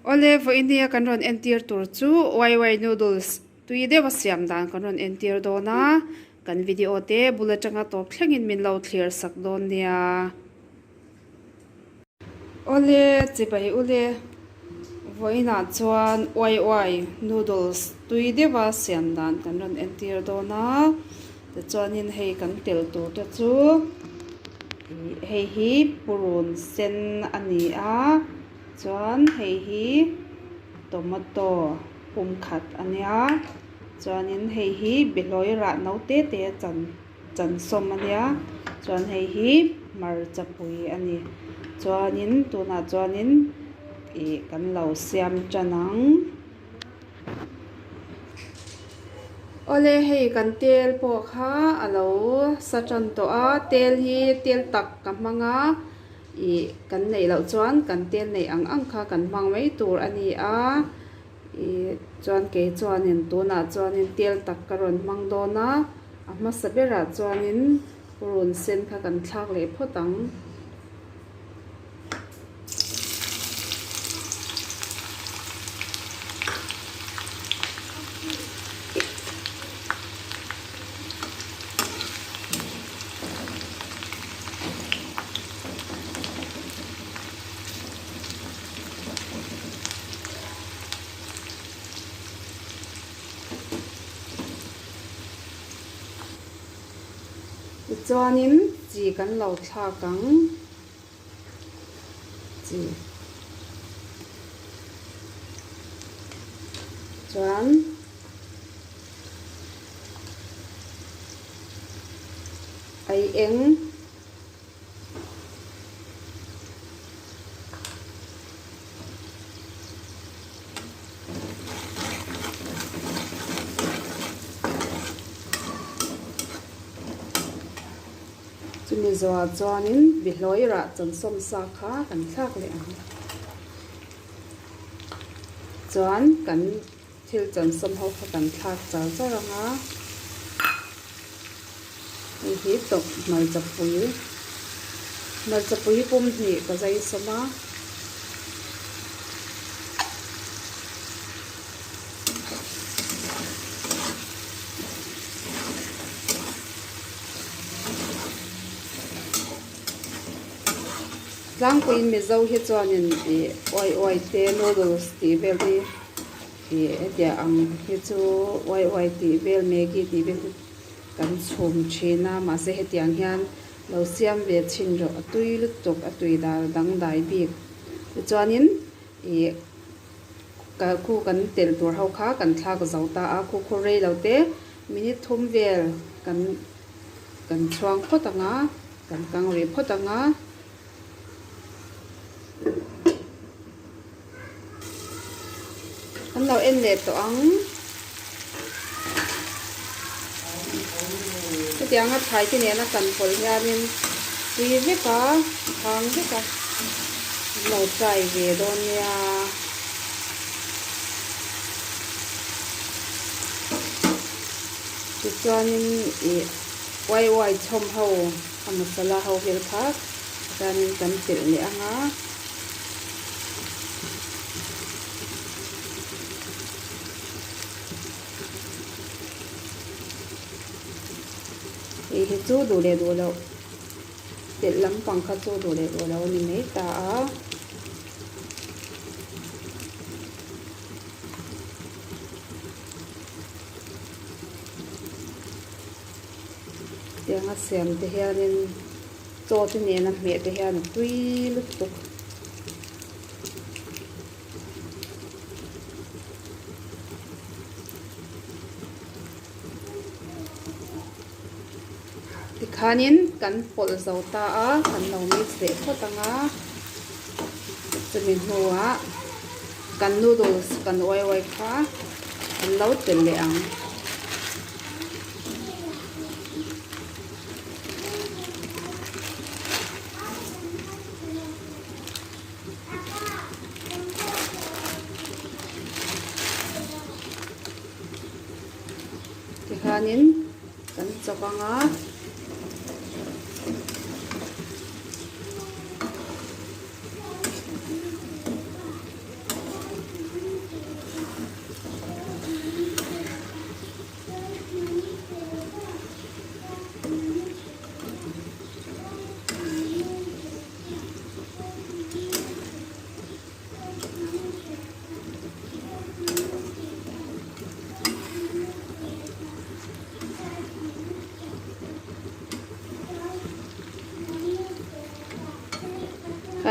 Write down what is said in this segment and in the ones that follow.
Awle, vawinia kan rawn entir tur chu YY noodles tui deuha siam dan kan rawn entir dawn a, kan video te bul atanga tawp thlengin min lo thlir sak dawn nia. Awle, chibai ule, vawiinah chuan YY noodles tui deuha siam dan kan rawn entir dawn a, tichuanin hei kan tel tur te chu hei hi purun sen a ni a. Chuan hei hi tomato pum khat a nia chuanin hei hi behlawi rah no te te a chan chan sawm a nia chuan hei hi hmarcha pui a ni chuanin tunah chuanin ih kan lo siam tan ang. Awle hei kan tel pawh kha a lo sa tan tawh a tel hi tel tak ka hmang a. Ih kan neih loh chuan kan tel neih ang ang kha kan hmang mai tur a ni a, ih chuan kei chuanin tunah chuanin tel tak ka rawn hmang dawn a, a hmasa berah chuanin run sen kha kan thlak leh phawt ang. Tichuanin chi kan lo thlak ang chi chuan. Ai eng. Chumi zawhah chuanin bihlawi rah chansawm sa kha kan thlak leh ang. Chuan kan. Thil chansawm ho kha kan thlak char char ang a, hei hi tawp hmarcha pui, hmarcha pui hi pum hnih ka zai sawm a. Tlangpuiin Mizo hi chuanin ih uai uai te noodles tih vel hi. Ih hetiang ang hi chu uai uai tih vel Maggi tih vel hi kan chhum thin a mahse hetiang hian lo siam ve chhin rawh a tui lutuk a tui dar dangdai bik tichuanin ih khu kan telh tur ho kha kan thlak zo ta a khu khu rei lo te minute thum vel kan kan chhuang phawt ang a kan kang rih phawt ang a. Kan lo en leh tawh ang. Hetianga thlai te nena kan pawlh hianin tui vek a, hang vek a, an lo try ve dawn nia. Tichuanin ih uai uai chhawm ho a masala ho vel kha Chuanin kan telh leh ang a. Hei hi chu duh leh duh loh telh lampang kha chu duh leh duh loh a ni mai ta a. Tianga siam te hianin. Chaw te nena hmeh te hian a tui lutuk. Tikhanin kan pawlh zo ta a, kan lo mix leh phawt ang a. Chumi hnuah kan noodles kan uai uai kha kan lo telh leh ang. Tikhanin kan chawk ang a.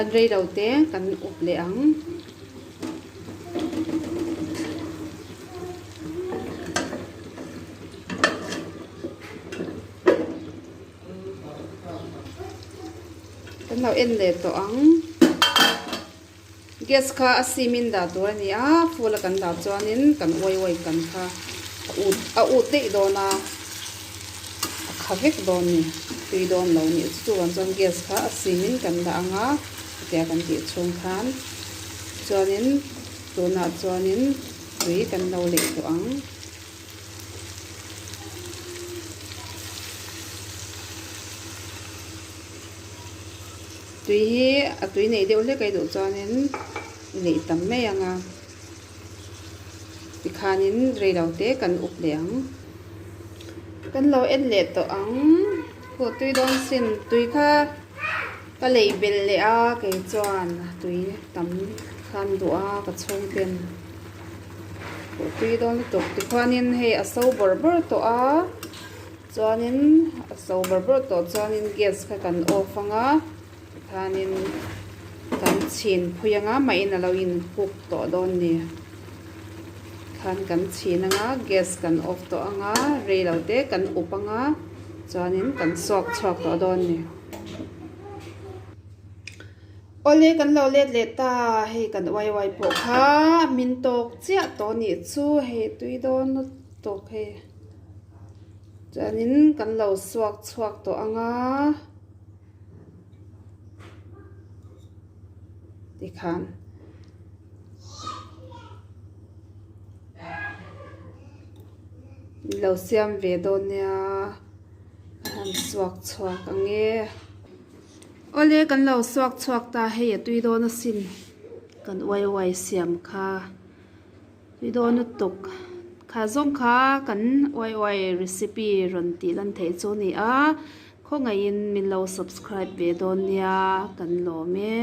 Khan rei lo te kan up leh ang. Kan lo en leh tawh ang. Gas kha a sim in dah tur a ni a, full a kan dah chuanin kan uai uai kan kha a ut a ut daih dawn a, a kha vek dawn ni, tui dawn lo nih chu chuvang chuan gas kha a sim in kan dah ang a, hetia kan tih chhung khan chuanin tunah chuanin tui kan lo leh tawh ang. Tui hi a tui neih deuh hlek a duh chuanin neih tam mai ang a, tikhanin reilo te kan up leh ang. Kan lo en leh tawh ang, khaw tui dawn sin tui kha ka lei belh leh a kei chuan tui tam khan duh a ka chhungten khaw tui dawn lutuk tikhuanin hei a so bawrh bawrh tawh a. Chuanin a so ber ber tawh chuanin gas kha kan off anga tikhanin kan chhin phui anga mahin a lo in cook tawh dawn ni. Khan kan chhin anga gas kan off tawh anga rei lo te kan up anga chuanin kan suak chhuak tawh dawn ni. Awle kan lo let leh ta hei kan uai uai pawh kha min tawk chiah tawh nih chu hei tui dawn lutuk hei. Chuanin kan lo suak chhuak tawh ang a, tikhan min lo siam ve dawn nia ka han suak chhuak ang e. Awle kan lo suak chhuak ta hei a tui dawn asin kan uai uai siam kha. Tui dawn lutuk kha zawng kha kan uai uai recipe rawn tih lan theih chu a ni a, khawngaihin min lo subscribe ve dawn nia kan lawm e.